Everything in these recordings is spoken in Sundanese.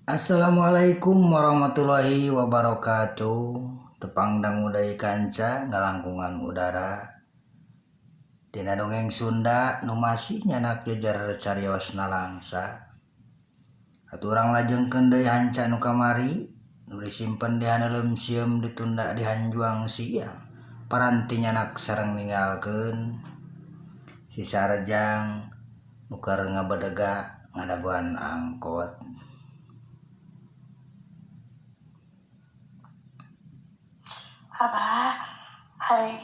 Assalamualaikum warahmatullahi wabarakatuh. Tepang dangu deui kanca ngalangkungan udara. Dina dongeng Sunda nu masih nyanak jejer carios nalangsa. Atuh urang lajengkeun deui hanca nu kamari nu disimpen di haneuleum sieum ditunda di hanjuang siang. Paranti nyanak sareng ninggalkeun si Sarjang nu keur ngabedega ngadagoan angkot. Abah, ari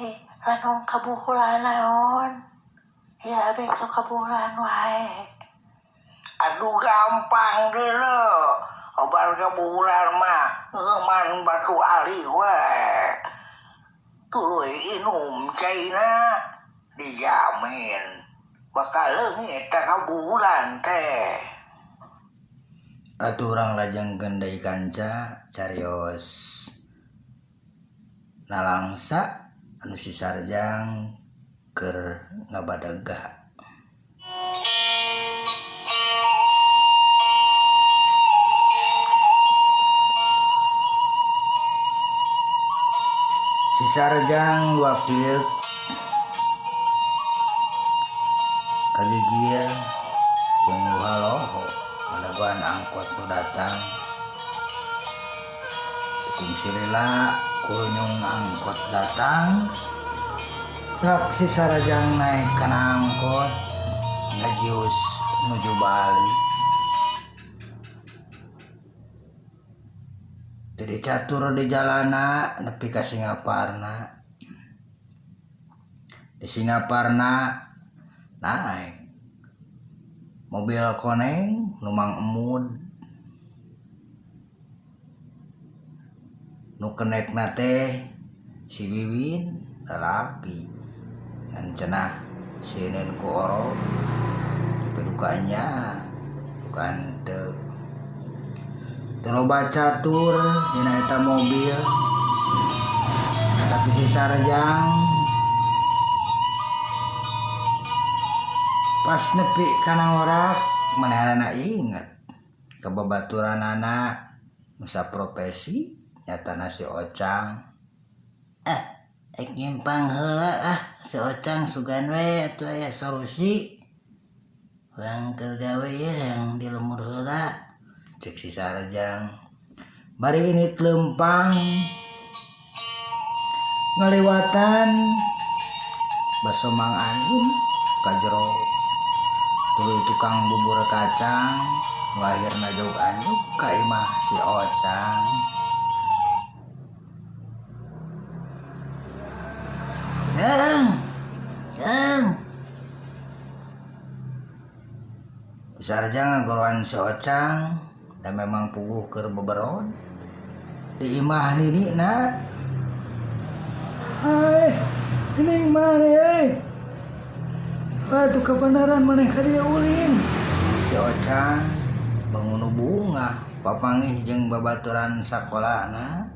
lanung kabuhulan naon? Ieu abi sok kabuhulan wae. Aduh gampang geuleuh, obat kabuhulan mah ngeuman batu ali we. Tuluy inum caina dijamin bakal leungit ka kabuhulan teh. Atuh urang lajengkeun deui kanca carios nalangsa anu si Sarjang keur ngabadega. Si Sarjang luak lieuk kagigir jeung luha loho ngadagoan angkot nu datang. Kungsi lila kurunyung angkot datang trak si Sarjang naik kana angkot ngajius nuju balik. Teu dicatur di jalana nepi ka Singaparna. Di Singaparna naek mobil koneng nu Mang Emud. Nu kenekna teh si Wiwin lalaki ngan cenah sieun ku orok tapi dukanya bukan teu. Teu loba catur dina eta mobil tapi si Sarjang pas nepi kana ngorak manehanana inget ka babaturanana nu saprofesi nyatana si Ocang. Ah, rek nyimpang heula ah si Ocang sugan we atuh aya solusi. Urang keur gawe ieu hayang di lembur heula. Cek si Sarjang. Bari init leumpang ngaliwatan baso Mang Anin ka jero tuluy tukang bubur kacang nu akhirna jauh anyuk ka imah si Ocang. Kang, Kang. Si Sarjang ngagoroan si Ocang da memang puguh keur beberod di imah ninina. Hai, ini maneh euy. Waduh kabeneran maneh ka dieu ulin. Si Ocang bangunu bungah papanggih jeung babaturan sakolana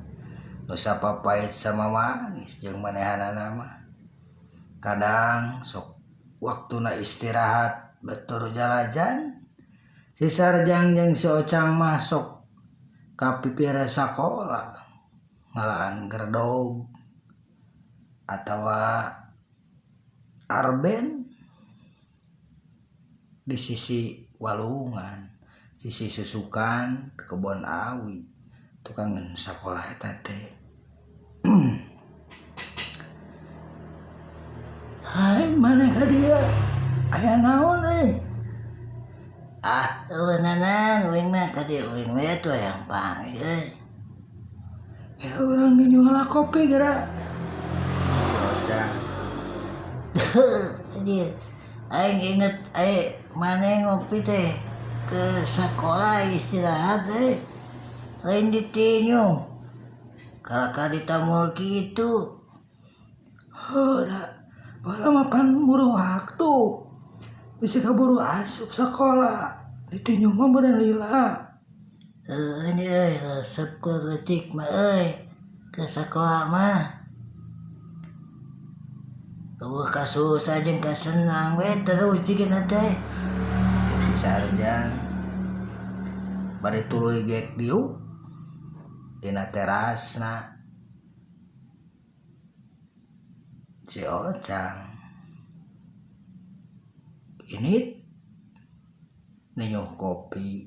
nu sapapait sama manis jeung manehanana mah. Kadang sok waktuna istirahat batur jalajan si Sarjang jeung si Ocang mah sok ka pipir sakola ngalaan gerdog atawa arben di sisi walungan sisi susukan kebon awi tukangan sakola eta teh. Hai maneh ka dieu aya naon euy? Ah, eueunanan uing mah ka dieu uing we atuh hayang panggih euy. Ya urang dinyuala kopi geura. Si Ocang. Anjir, aing inget aing maneh ngopi teh ke sakola istirahat euy. Lain ditinyu. Kalakah ditamul kitu. Heuh da, baheula mah pan buru waktu. Bisi kaburu asup sakola, ditinyu mah meureun lila. Heueuh nya euy resep ku leutik mah euy ke sakola mah. Eueuh kasusah jeung kasenang we terus jigana teh. Cek si Sarjang. Bari tuluy gek diuk dina terasna. Si Ocang ini ninyuh kopi.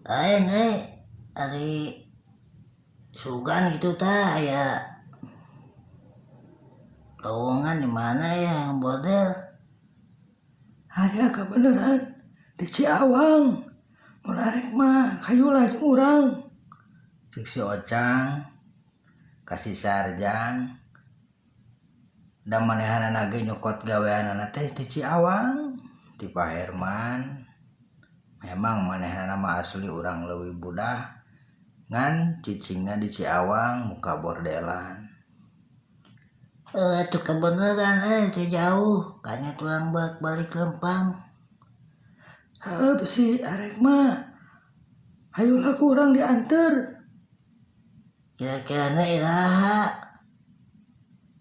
Lain ari sugan gitu tah aya lowongan di mana ya yang bordel? Aya kabeneran di Ciawang. Mun arek mah hayulah jeung urang. Cek si Ocang ka si Sarjang da manehanana ge nyokot gaweanana teh ti Ciawang ti Pak Herman. Memang manehanana mah asli urang leuwih budah ngan cicingna di Ciawang muka bordelan. Atuh kebeneran teu jauh kanya urang balik lempang. Heuh bisi arek mah hayulah ku urang dianteur. Kira-kirana iraha?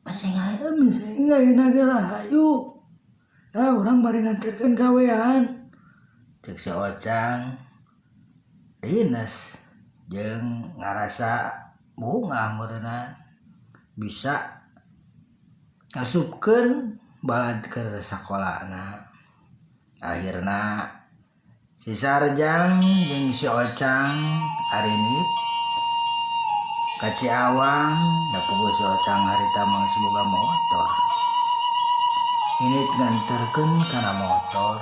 Masih Masih ayeuna ge lah hayu. Da urang bari nganterkeun gawean. Cek si Ocang dines jeung ngarasa bungah meureunna bisa ngasupkeun balad keur sakolana. Akhirna si Sarjang jeung si Ocang arinit ka Ciawang da puguh si Ocang harita mah geus boga motor. Init nganterkeun kana motor.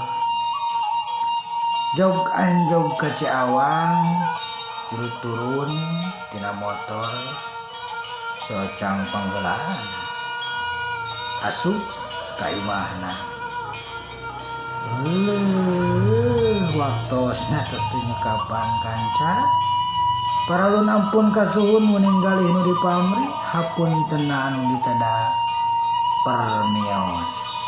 Jog anjog ka Ciawang turut turun tina motor si Ocang panggeulana asup ka imahna. Euleuh waktosna tos teu nyekapan kanca. Paralun ampun kasuhun mun ninggalih nu dipamri hapuntenna anu ditada permios.